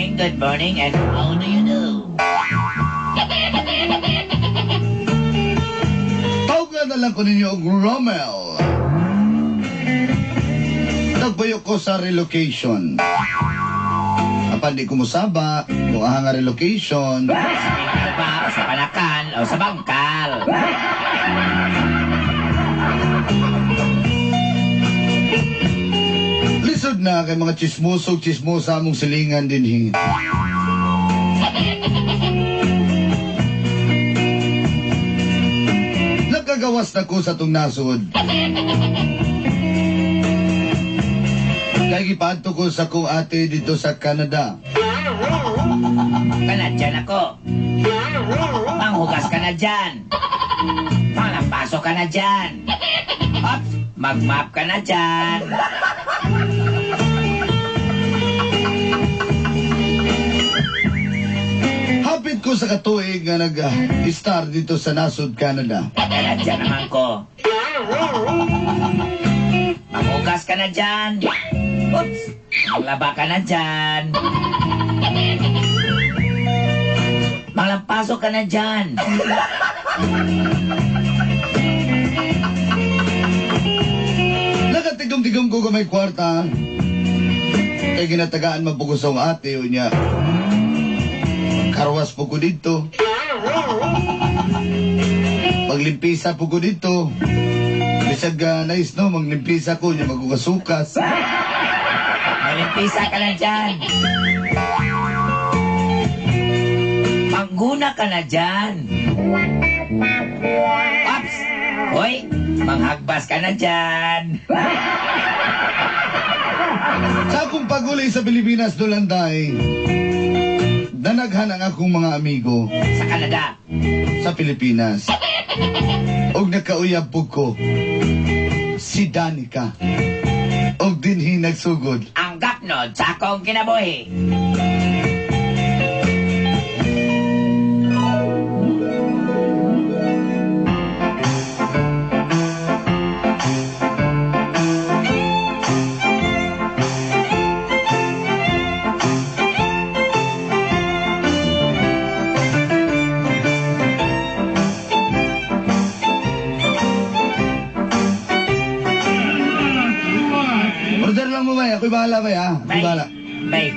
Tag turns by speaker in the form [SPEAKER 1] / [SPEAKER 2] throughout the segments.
[SPEAKER 1] Morning, good morning, and how do you do?
[SPEAKER 2] Tawag na lang ko ninyo og Romel. Nagbayo ko sa relocation. Apan di ko musaba kung aha nga relocation.
[SPEAKER 1] Sa bingkal ba, o sa panakan, o sa bangkal.
[SPEAKER 2] Lisod na kay mga chismoso chismosa among silingan dinhi. Nagkagawas na ko sa tong nasod. Kay gipadto ko sa kong ate dito sa Canada.
[SPEAKER 1] Kanadyan ako. Manghugas ka na dyan. Manglampaso ka na dyan. Ops, magmap ka na dyan.
[SPEAKER 2] Hapit ko sa katuig nga nag-star dito sa nasod Canada.
[SPEAKER 1] Kanadyan naman ko. Manghugas ka na dyan. Oops, maglaba ka na dyan. Manglampaso ka na dyan.
[SPEAKER 2] Nakatigom-tigom ko may kwarta. Kay ginatagaan man po ko sa akong ate o niya. Karwas po ko dito. Maglimpisa po ko dito. Bisag nice no, maglimpisa ko niya magugasukas.
[SPEAKER 1] Malimpisa ka na dyan. Mangguna ka na dyan. Ops! Hoy, manghagbas ka na dyan.
[SPEAKER 2] Sa akong paguli sa Pilipinas Dulanday, nanaghan ang akong mga amigo
[SPEAKER 1] Sa Canada.
[SPEAKER 2] sa Pilipinas. Og nakauyab po ko si Danica. Og dinhi nagsugod.
[SPEAKER 1] Ang gapnod sa akong kinabuhi.
[SPEAKER 2] Order lang mo bay, ako'y bahala bay ha. Ako'y
[SPEAKER 1] Bay.
[SPEAKER 2] bahala.
[SPEAKER 1] Bay.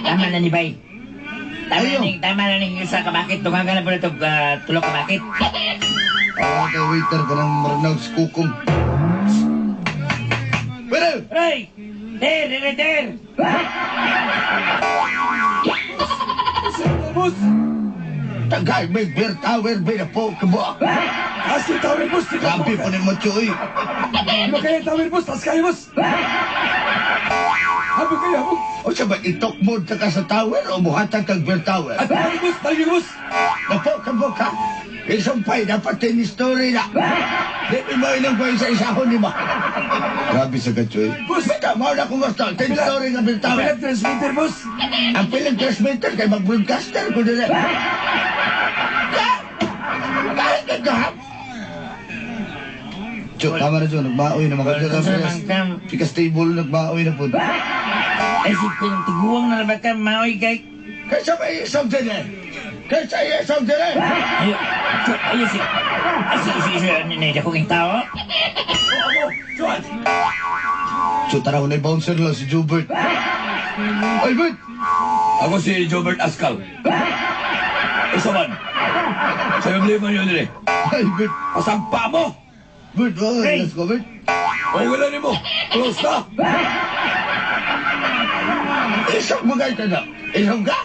[SPEAKER 1] Tama na ni Bay. Tama
[SPEAKER 2] Ayaw.
[SPEAKER 1] na ning, tama na ning isa kabakit. Tungan ka na po na ito, tulog kabakit.
[SPEAKER 2] Ah, kay waiter ka ng maranaw sa kukum. Waiter!
[SPEAKER 1] Hoy! Der, der, der!
[SPEAKER 3] Boss!
[SPEAKER 2] Tagay, may beer tower, may na po, kabo.
[SPEAKER 3] Taas yung tower, boss! Di ba
[SPEAKER 2] Grabe po ni mo, Choy.
[SPEAKER 3] Di ba kaya yung tower, boss? Taas kayo, boss! Habog kayo, habog!
[SPEAKER 2] O siya ba, itok mo ka sa tower o muhatag kag beer tower?
[SPEAKER 3] At tower, boss! Talagay, boss!
[SPEAKER 2] Napo, kabo ka. Isumpay, dapat din story na. Di mo ilang pa isa-isahon ni mo. Grabe sa ka, Choy.
[SPEAKER 3] Boss!
[SPEAKER 2] Bita, mao na kung gusto. Ten story nga beer tower.
[SPEAKER 3] Pilang transmitter, boss!
[SPEAKER 2] Ang pilang transmitter kay mag-broadcaster ko nila. Kahit ka ka. Cho, tama na Cho, nagmaoy na mga
[SPEAKER 1] Sa
[SPEAKER 2] Pika stable, nagmaoy na po.
[SPEAKER 1] Ay, si kung tiguang na naman ka, maoy kay.
[SPEAKER 2] Kaysa may isang din eh. Kaysa isang din eh.
[SPEAKER 1] Ayo, ayo si. Ay, si, si, si, ni, ni, ako tao.
[SPEAKER 3] Oh, amo! Joan!
[SPEAKER 2] Cho, tara ko na bouncer lang si Jubert. Ay, Bert!
[SPEAKER 3] Ako si Jobert Ascal. Isa man. Sa problema niyo dire.
[SPEAKER 2] Ay, Bert!
[SPEAKER 3] Pasampa mo!
[SPEAKER 2] Bert, oh,
[SPEAKER 1] Hey!
[SPEAKER 2] let's go, Bert.
[SPEAKER 3] O wala nimo. Close na.
[SPEAKER 2] Isang mo kayo na. Isang ka?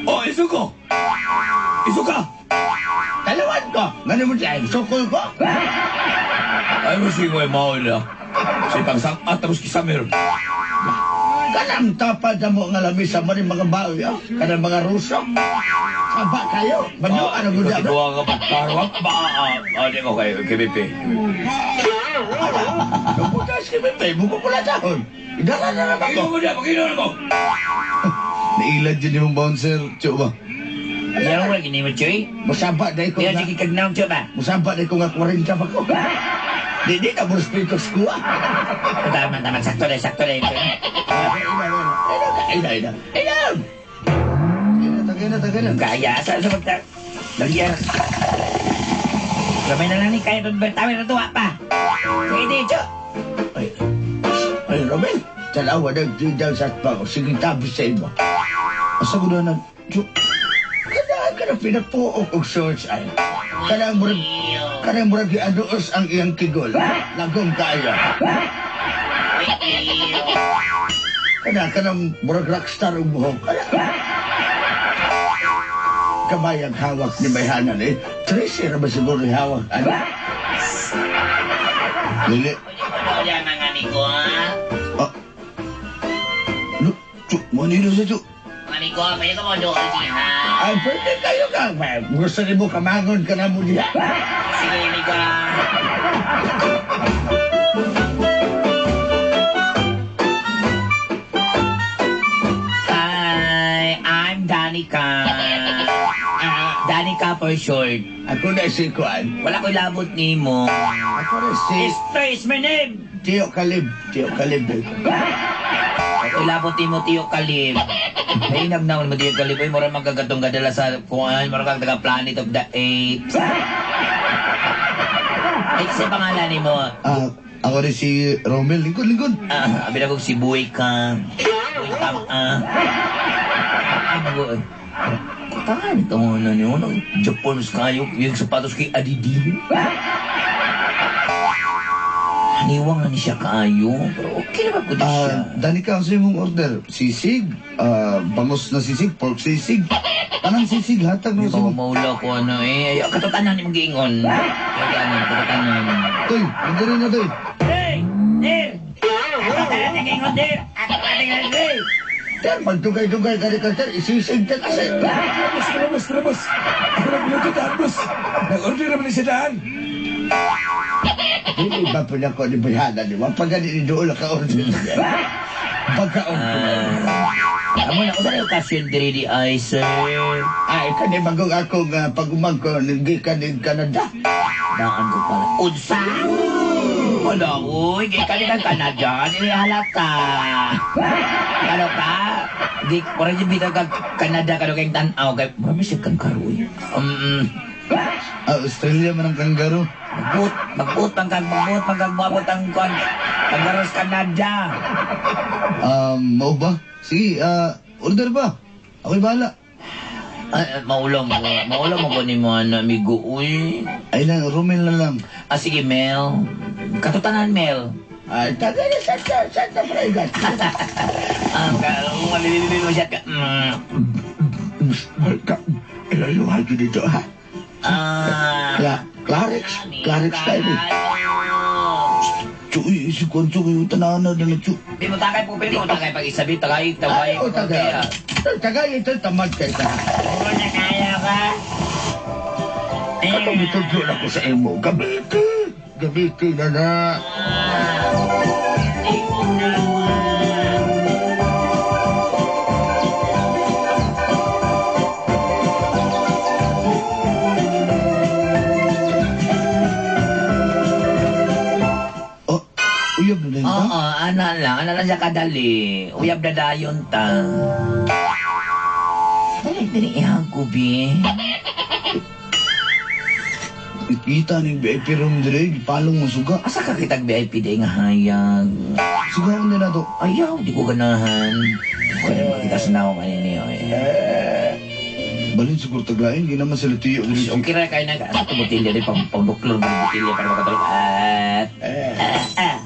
[SPEAKER 3] O, iso ko. Iso ka.
[SPEAKER 2] Talawan ko. Ngano mo siya? Sukol ko?
[SPEAKER 3] Ay mo si Ngoy mao na. Si pangsang-at tapos kisamir.
[SPEAKER 2] Kanang tapad na mo nga lamisa mo rin mga baoy, oh. Kanang mga Ruso. Saba kayo. Banyo, ano mo
[SPEAKER 3] Ikaw
[SPEAKER 2] dyan?
[SPEAKER 3] tiguan ka pagkarwang. Ba, di ko kay KBP.
[SPEAKER 2] Kapunta si Pepe, buko pula tahon. Idara na naman ko.
[SPEAKER 3] Paginom mo niya, paginom mo.
[SPEAKER 2] Nailad yun yung bouncer, Tiyo ba?
[SPEAKER 1] Yaw, wala gini mo, Choy.
[SPEAKER 2] Musaba dahil ko
[SPEAKER 1] Yaw,
[SPEAKER 2] nga,
[SPEAKER 1] sige kagnaong, Choy ba?
[SPEAKER 2] musaba dahil ko nga 40 pa ko. Di na mo respeto sa kuha.
[SPEAKER 1] Tama, tama. Sakto na, sakto na. Ito.
[SPEAKER 2] Ina, ina, ina. Ina, tagay na, tagay na.
[SPEAKER 1] Kaya, sa magta... Dalian. Gamay na lang ni kaya doon. Tama na tuwa pa. Sige, di, Cho.
[SPEAKER 2] Ay, ay, Romel. Tanawa nagtindang sa pako. Sige, tabi sa imo.
[SPEAKER 3] Asa ko na, Chu?
[SPEAKER 2] Kanaan ka na pinapuok og shorts ay. Kanang murag gianuos ang iyang kigol. Lagom kaayo. Kanang murag rockstar og buhok. Kana. Kamay ang hawak ni Bayhanan eh. Tracy ra ba siguro yung hawak? Ano?
[SPEAKER 3] Lili.
[SPEAKER 1] Ano yan, mga amigo, ha?
[SPEAKER 3] Ah. No, Chu, manilo sa Chu.
[SPEAKER 1] Mga amigo, pwede ko mo doon siya.
[SPEAKER 2] Ay, pwede kayo ka. Gusto ni mo kamangon ka na mo diha.
[SPEAKER 1] Sige, amigo. Hi, I'm Danica. Danica for short.
[SPEAKER 2] Ako na si Kuan.
[SPEAKER 1] Wala ko'y labot ni mo.
[SPEAKER 2] Ako na si
[SPEAKER 1] Esther is my name.
[SPEAKER 2] Tio Kalib. Tio Kalib.
[SPEAKER 1] Wala ko'y labot ni mo, Tio Kalib. Nainag naman mo, Tio Kalib. Uy, mura magagatong gadala sa kuan. Mura kang taga Planet of the Apes. Ay, kasi pangalan ni mo.
[SPEAKER 3] Ah, ako rin si Romel. Lingkod, lingkod.
[SPEAKER 1] Ah, abi na kong si Buy ka. Buy tam, ah. Ah, mag- Kutangan ito ano niyo, no? Japan kayo, yung sapatos kay Adidin. Haniwang ni siya kaayo, pero okay naman po siya.
[SPEAKER 3] Ah, Danica, ang mong order? Sisig, bangos na sisig, pork sisig. Tanang sisig, hatag
[SPEAKER 1] Di
[SPEAKER 3] mo
[SPEAKER 1] ba
[SPEAKER 3] sa mong.
[SPEAKER 1] maula ko ano eh. Ay, katutanan ni mong giingon. Katutanan, katutanan.
[SPEAKER 3] Toy, nandito na, Toy.
[SPEAKER 1] Hey! Dir! Katutanan ni giingon, Dir! Katutanan ni giingon!
[SPEAKER 2] Ter, magdugay-dugay ka rin ka, ter. Isisig ka kasi.
[SPEAKER 4] Boss, boss, boss. Ako na pinuto daan, boss. Nag-order naman ni si daan.
[SPEAKER 2] Hindi ba po na ko ni Bayhana, di ba? Pag ganit ni Dool, ka-order niya. Pagka-order.
[SPEAKER 1] Amo na, usa na yung okasyon diri di ay, sir.
[SPEAKER 2] Ay, kani bagong akong pag-umang ko, gikan ni Canada.
[SPEAKER 1] Daan ko pala. Unsa? Wala, uy. Gikan ni kang Canada. Dili halata. Ano ka? Di, parang yung bitaw kag Canada kano kayong tanaw. Kay, marami siya kang karoy.
[SPEAKER 3] Ah, Australia man ang kangaroo.
[SPEAKER 1] Magbuot, magbuot pang kag, magbuot pang kag, maabot ang kon. Paglaros Canada.
[SPEAKER 3] Mao ba? Sige, order ba? Ako'y bahala.
[SPEAKER 1] Ay, maulong mo. Maulong mo ko ni mo, ano, amigo. Uy.
[SPEAKER 3] Ay lang, Romel na lang.
[SPEAKER 1] Ah, sige, Mel. Katutanan, Mel.
[SPEAKER 2] Ay, tagay na sa sa sa sa pregat.
[SPEAKER 1] Ah, ka, mo siya ka.
[SPEAKER 2] Ilayuhan ko dito, ha?
[SPEAKER 1] Ah.
[SPEAKER 2] Clarix, Clarix tayo.
[SPEAKER 3] Chu, si Kwan Chu, yung tanahan na dala, Chu.
[SPEAKER 1] Di mo tagay po, pili mo tagay pag isabi, tagay, tagay.
[SPEAKER 2] Ay, o tagay. Tagay ito, tamad kay ta.
[SPEAKER 1] Wala kaya ka.
[SPEAKER 2] Katong itudlo na ko sa imo. Gabiti! Gabiti na na.
[SPEAKER 3] Oh, uyab na din ta?
[SPEAKER 1] Oo, ana lang siya kadali. Uyab na dayon ta. Dali, dali, ihang ko, bi.
[SPEAKER 3] Kita ni VIP room dire, palong mo suga.
[SPEAKER 1] Asa ka kitag VIP di nga hayag?
[SPEAKER 3] Sugaon din na to.
[SPEAKER 1] Ayaw, di ko ganahan. Di ko ganahan makita sa naong ano niyo eh.
[SPEAKER 3] Balin siguro taglain, di naman sila tiyo.
[SPEAKER 1] Okay ra kayo na, asa ito botilya rin, pang pangbuklor mo botilya para makatulog. At, ah, ah.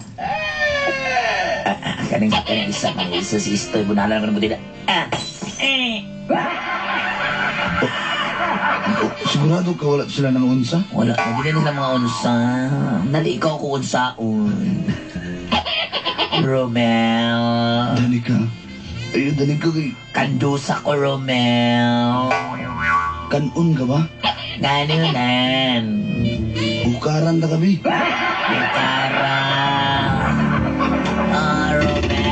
[SPEAKER 1] Ah, ah, kaning, kaning isa, kaning isa, si Istoy, bunalan ko ng botilya. Ah, eh.
[SPEAKER 3] Oh, sigurado ka wala sila ng unsa?
[SPEAKER 1] Wala, hindi na nila mga unsa. Nali ikaw ko unsaon. Romel.
[SPEAKER 3] Danica. Ay, Danica kay
[SPEAKER 1] Kandusa ko, Romel.
[SPEAKER 3] kanon ka ba?
[SPEAKER 1] Ganunan.
[SPEAKER 3] Bukaran na kami.
[SPEAKER 1] Bukaran. Ah, Romel.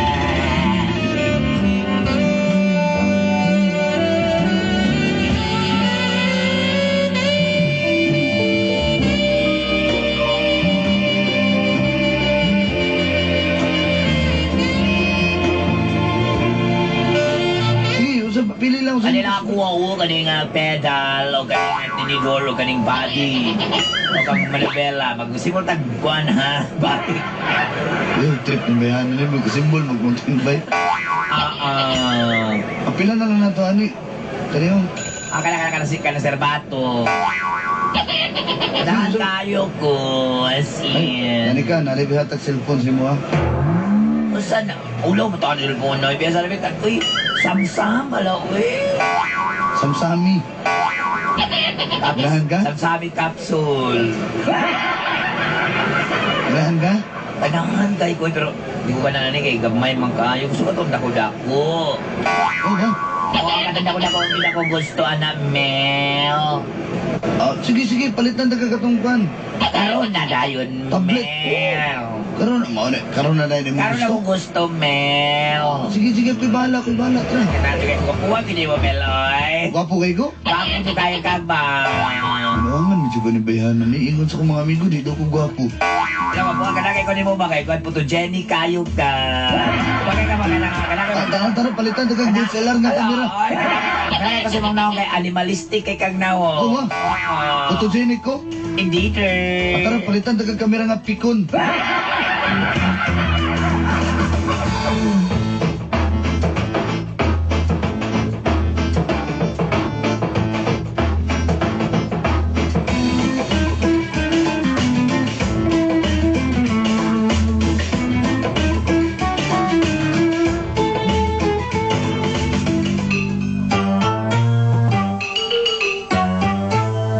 [SPEAKER 3] Unsa pili lang sa
[SPEAKER 1] Kani lang ako o kaning pedal o kaning tinidor o kaning body o kang manibela. Magsimul tag kuan ha. Bike.
[SPEAKER 3] Uy, trip ni bayanan ni magsimbol mag mountain bike.
[SPEAKER 1] Ah.
[SPEAKER 3] Apila na lang nato ani. Kani yung
[SPEAKER 1] Ang kana kana si kana serbato. Dahan tayo ko. As
[SPEAKER 3] Ay,
[SPEAKER 1] in.
[SPEAKER 3] nani ka, nalibi hatag cellphone si mo ha.
[SPEAKER 1] Usan na? Ulo mo tayo cellphone na. Biasa na ka. Uy, samsam ala uy.
[SPEAKER 3] Samsami. Ganahan ka?
[SPEAKER 1] Samsami capsule.
[SPEAKER 3] Ganahan ka?
[SPEAKER 1] Ganahan kay ko pero di ko ganahan ni kay gamay man kayo. Gusto ko itong dako-dako.
[SPEAKER 3] Oh, ha?
[SPEAKER 1] Oo, ang katong dako-dako ang hindi ako gusto, anak Mel.
[SPEAKER 3] Ah, sige, sige, palitan ta ka katong kwan.
[SPEAKER 1] Karon na dayon,
[SPEAKER 3] Tablet.
[SPEAKER 1] Mel.
[SPEAKER 3] Karon mao na, karon na dahil mo
[SPEAKER 1] Karon na
[SPEAKER 3] gusto.
[SPEAKER 1] ko gusto, Mel.
[SPEAKER 3] Sige, sige, ko'y bahala, ko'y bahala. Tara.
[SPEAKER 1] Kaya kay kukuha, gini mo, Mel, oy.
[SPEAKER 3] Gwapo kay ko?
[SPEAKER 1] Bakit ko tayo ka ba?
[SPEAKER 3] Ano medyo ba ni bayanan ni ingon sa kong mga amigo, di daw ko gwapo.
[SPEAKER 1] Alam mo, buka na kay ko ni mo ba kay ko photogenic kayo ka. Bagay ka ba kana kana
[SPEAKER 3] Ah, tara, tara, palitan ta kag DSLR nga kamera.
[SPEAKER 1] Kana kasi mong naong kay animalistic kay kag naong.
[SPEAKER 3] Oo, ah. Photogenic ko?
[SPEAKER 1] Indeed.
[SPEAKER 3] Ah, tara, palitan ta kag kamera nga pikon.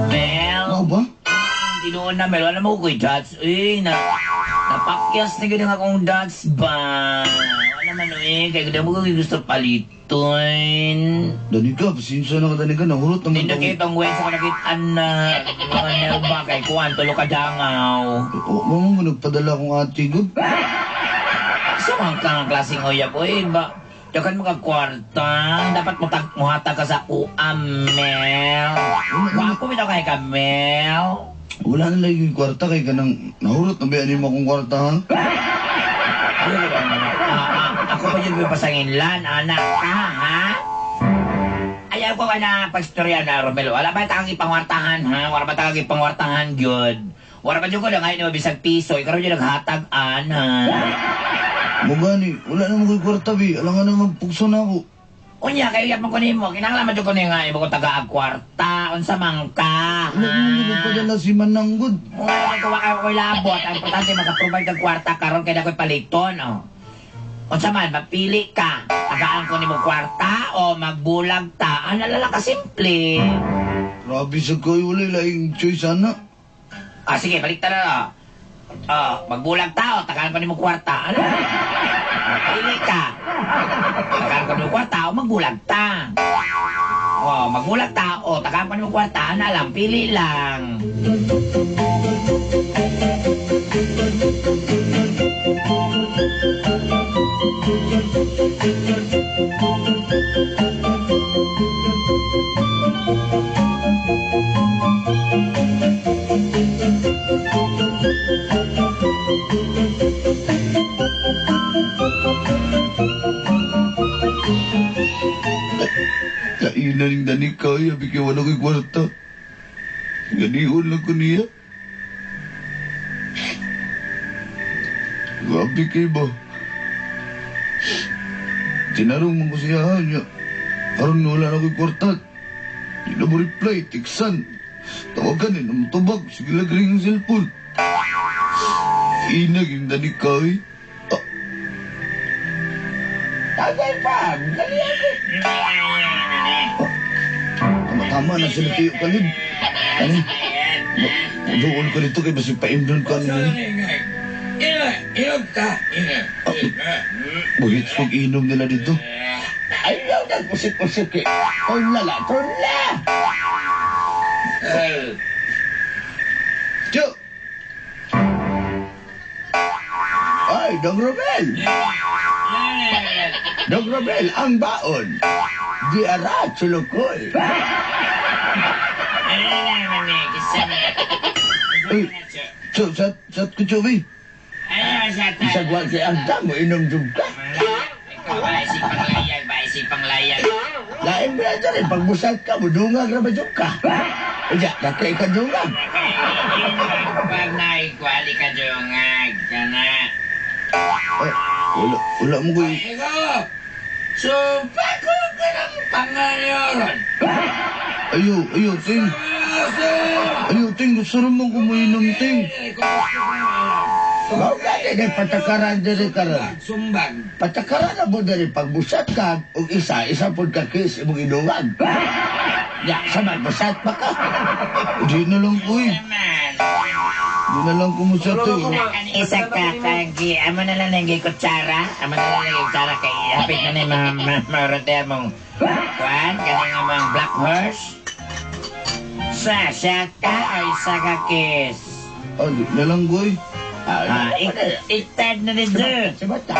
[SPEAKER 1] Mel,
[SPEAKER 3] Mao ba?
[SPEAKER 1] tinuon na Mel, wala mo ko'y judge. Eh, na napakyas na gud ang akong dance ba. Wala man eh, kay gud mo ko gusto paliton.
[SPEAKER 3] Danika, pasensya na ka, Danika. Nahurot naman
[SPEAKER 1] Nindot kayo itong wens ako nakitaan na mga nelba kay kuan tulo ka dangaw.
[SPEAKER 3] Oh, mamo mo nagpadala akong ate gud.
[SPEAKER 1] So man ka nga klaseng uyab oy ba. Dakan mo ka kwarta, dapat mo tag muhatag ka sa kuam, Mel. Wapo bitaw kay ka, Mel.
[SPEAKER 3] Wala na lagi yung kwarta kay kanang nahurot na ba mo akong kwarta ha?
[SPEAKER 1] Ayun, ako pa yun may pasanginlan, anak ka, ha? Ayaw ko ka na pagstorya na, Romelo. Wala ba tayong ipangwartahan, ha? Wala ba tayong ipangwartahan, gyud? Wala ba dyan ko na ngayon bisag piso? Ikaw rin yung naghatag, ana.
[SPEAKER 3] Mugani, wala na mo ko'y kwarta bi. Alam nga naman pugso na ako.
[SPEAKER 1] Unya, kayo yapon ko nimo. Kinahanglan man jud ko ni nga imo ko taga kwarta. Unsa man ka,
[SPEAKER 3] Wala
[SPEAKER 1] ha?
[SPEAKER 3] mo nagpadala si Manang gud.
[SPEAKER 1] Kung nga naman kuha kayo ko'y labot, ang importante maka-provide kag kwarta karon kay na ko'y paliton, oh. Unsa man, mapili ka. Tagaan ko nimo kwarta o magbulag ta. Ano lala ka simple.
[SPEAKER 3] Grabe sa ko'y wala laing choice ana.
[SPEAKER 1] Ah, sige, balik ta na. Oh, magbulag ta o tagaan ko nimo kwarta. Ano? Mapili ka. Tagaan ko nimo kwarta o magbulag ta. Oh, magbulag ta o tagaan ko nimo kwarta. Ano lang, pili lang.
[SPEAKER 3] Kaina ning Danika, abi kay wala ko'y kwarta. Ganion lang ko niya. Grabe kay ba? Tinarong man ko siya ha, niya. Karon wala na ko'y kwarta. Di na mo reply, tiksan. Tawagan eh, namutubag. Sige lang ring ang cellphone. Inag yung Danika eh. Ah.
[SPEAKER 2] Tagay pa, dali ako.
[SPEAKER 3] Tama-tama na sila tiyo kalib. Ano? Doon ko dito kay basig paimdon ko ano.
[SPEAKER 4] Inom ta.
[SPEAKER 3] Buhit kong inom nila dito.
[SPEAKER 2] Ayaw na kusik-kusik eh. Tunla la, tunla.
[SPEAKER 3] Tiyo!
[SPEAKER 2] Ay, Dong Romel. Dong Romel, ang baon. Di ara, sulukoy.
[SPEAKER 3] Uy! Tiyo, sat ko tiyo, bay.
[SPEAKER 2] Isang wa kay ang damo, inom dug ka. Patakaran na rin. Pagbusat ka, mudungag na ba dyan ka? Uja, nakay ka dungag.
[SPEAKER 1] Pag naikwali ka dungag, kana.
[SPEAKER 3] Ay, wala, wala mo ko'y...
[SPEAKER 1] Ikaw, sumpa ko ka ng pangayoron.
[SPEAKER 3] Ayo, ayo, ting. Ayo, ting, gusto naman kumainom, ting.
[SPEAKER 2] Mao gani na patakaran diri karon.
[SPEAKER 1] Sumbag.
[SPEAKER 2] Patakaran na mo diri pagbusat ka og isa, isa pud ka kiss imong idungag. Ya, sa magbusat pa ka.
[SPEAKER 3] Di na lang ko eh.
[SPEAKER 1] Naman.
[SPEAKER 3] Di na lang kumusat eh.
[SPEAKER 1] Isa ka kagi, amo na lang ang kutsara, amo na lang ang kutsara kay hapit na ni marote mong kuan, kaning among black horse. Sa siya ka ay isa ka kiss.
[SPEAKER 3] Ah, di na lang ko eh.
[SPEAKER 1] Ah, iktad na dito.
[SPEAKER 2] Si bata.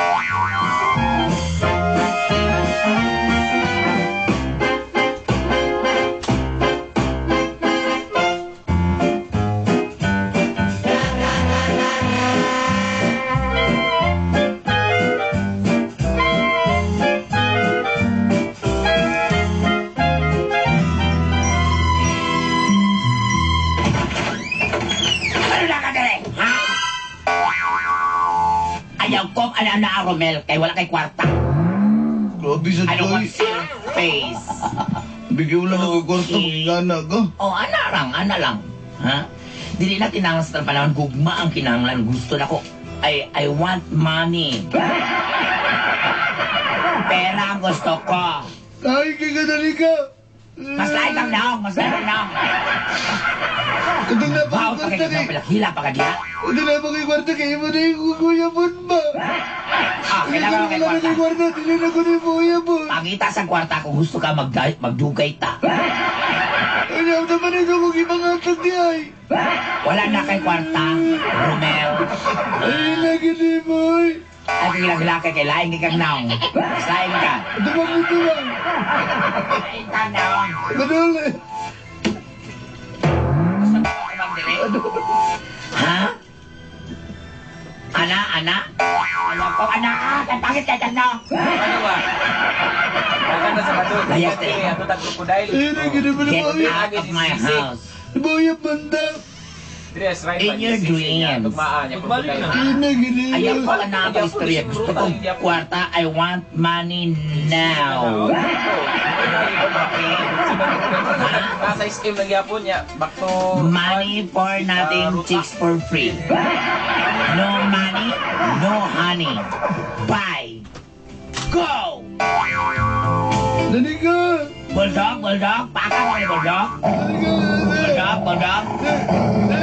[SPEAKER 1] Ano na ka dire? Ha? Ayaw ko ana na Romel kay wala kay kwarta.
[SPEAKER 3] Grabe sa
[SPEAKER 1] I don't
[SPEAKER 3] koy.
[SPEAKER 1] want see your face.
[SPEAKER 3] Bigyan wala na ko'y kwarta, magingana ka.
[SPEAKER 1] Oh, ana lang, ana lang. Ha? Dili na kinahanglan sa panahon gugma ang kinahanglan gusto na ko. I want money. Pera ang gusto ko.
[SPEAKER 3] Ay, kay ka.
[SPEAKER 1] Mas lain kang naong, mas lain kang naong.
[SPEAKER 3] Katong na pa
[SPEAKER 1] Wow,
[SPEAKER 3] kay
[SPEAKER 1] pa
[SPEAKER 3] kwarta
[SPEAKER 1] kay
[SPEAKER 3] kay...
[SPEAKER 1] hila pa ka diha.
[SPEAKER 3] Katong na pa kay kwarta kay imo na yung kuya pon ba?
[SPEAKER 1] Ah, kailangan mo kay
[SPEAKER 3] Wala na
[SPEAKER 1] kwarta.
[SPEAKER 3] kay kwarta, dili na ko ni kuya pon.
[SPEAKER 1] Pangita sa kwarta kung gusto ka magdugay ta.
[SPEAKER 3] Ano naman ito kung ipangatag di ay.
[SPEAKER 1] Wala na kay kwarta, Romel.
[SPEAKER 3] Ay, lagi ni boy.
[SPEAKER 1] Ay, kailang kay kay lain kay kang naong. Mas lain ka.
[SPEAKER 3] Tumang ito lang.
[SPEAKER 1] Lain kang naong.
[SPEAKER 3] Madali.
[SPEAKER 1] Ha? Ana, ana? Ayaw ko, ana, ah, kay pangit kay kang naong.
[SPEAKER 5] Ano ba? Maganda sa bato.
[SPEAKER 1] Layas na eh.
[SPEAKER 5] Ato tag crocodile.
[SPEAKER 3] Ay, lagi ni mo
[SPEAKER 1] Get
[SPEAKER 3] boy.
[SPEAKER 1] out of my house.
[SPEAKER 3] Boy, banda.
[SPEAKER 5] Dress right.
[SPEAKER 1] In your dreams.
[SPEAKER 5] Tugmaan niya crocodile.
[SPEAKER 3] Ay, lagi ni
[SPEAKER 1] Ayaw ko na ako istorya. Gusto kong kwarta. I want money now.
[SPEAKER 5] Nasa SM lang gyapon niya. Back to
[SPEAKER 1] Money for nothing, chicks for free. No money, no honey. Bye. Go!
[SPEAKER 3] Dali ka.
[SPEAKER 1] Bulldog, bulldog. Paka mo ni bulldog.
[SPEAKER 3] Dali ka.
[SPEAKER 1] Bulldog, bulldog.
[SPEAKER 3] Dali